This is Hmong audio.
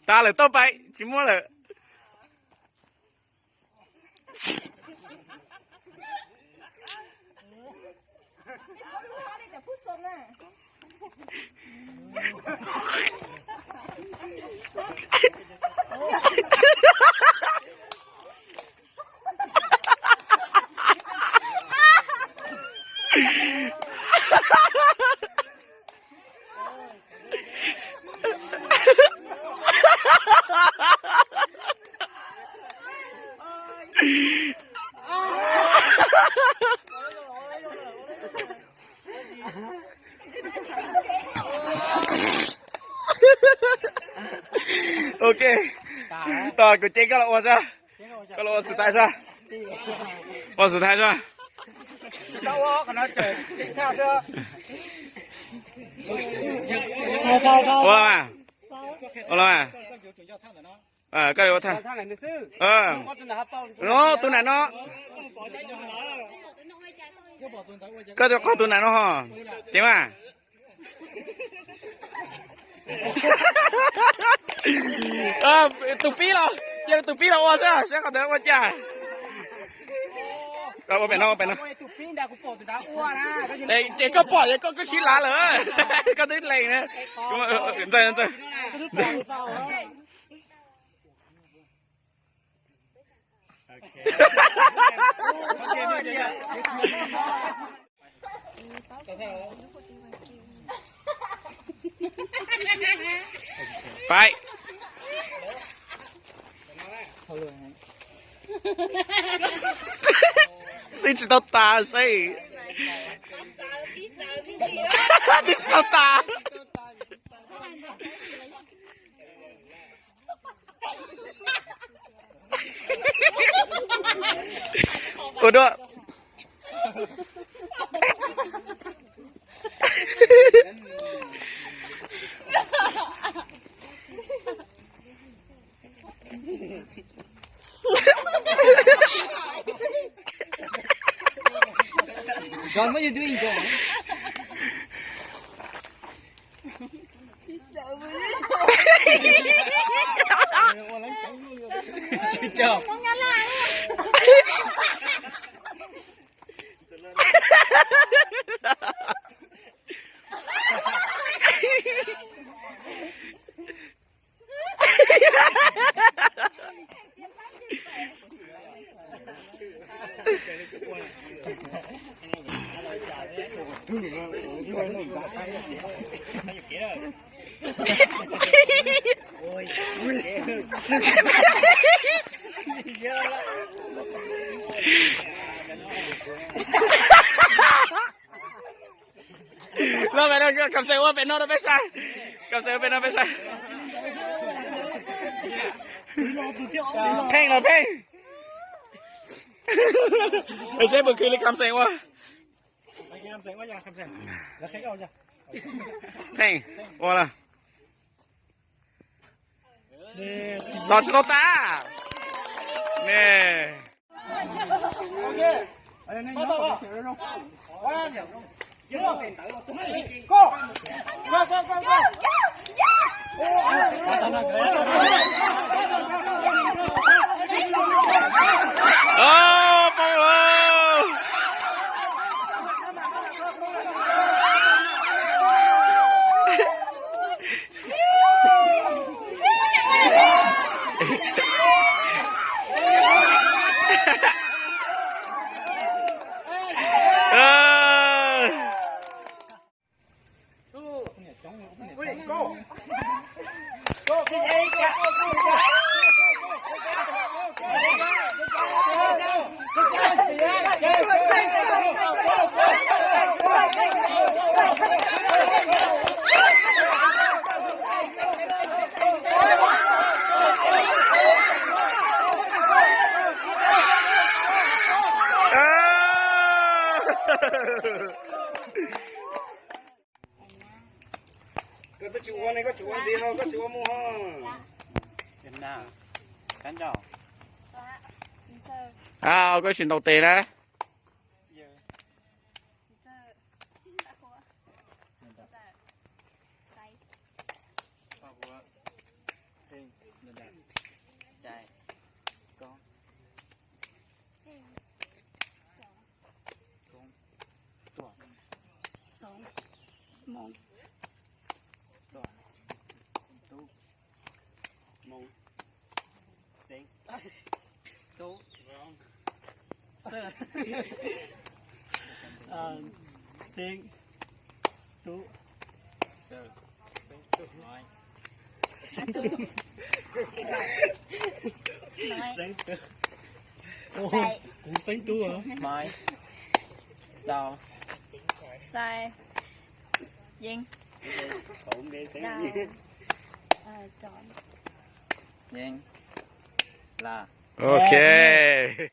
Tas lawm, tau pais, tsis muaj lawm. Ok, tos kuv ceeb koj los ua sab, koj los ua xwm thais sab, ua xwm thais sab. Ua los mas, ua los mas. Koj yuav ua thaj no, tus nam no. Koj yuav qog tus nam no ho, ceev mas. Tus pib los, cia tus pib los ua saib, saib qhov ntawd ua cas. Ua pem no, ua pem no. Ces koj pom ces koj kuj sib lav lawm. Koj twb lees na. Ntxawg, ntxawg. Pais. Twb tsis tau tas xwb. Twb tsis tau tas. Ua dua. John, what you doing, John? Good job. Los pem no, Kam Xeem ua pem no rau peb saib. Kam Xeem ua pem no peb saib. Pheej los Pheej. Saib puas khwv li Kam Xeem ua. Pheej, ua los. Los tsis tau tas. Ne. Poob lawm. Koj twb tsis ua ne, koj tsis ua ntxiv ho, koj tsis ua mus ho. Cab ncauj. Au, koj tsis ntaus tes na. Kuv xeeb tub. Yeej. Yeej. La. Ok.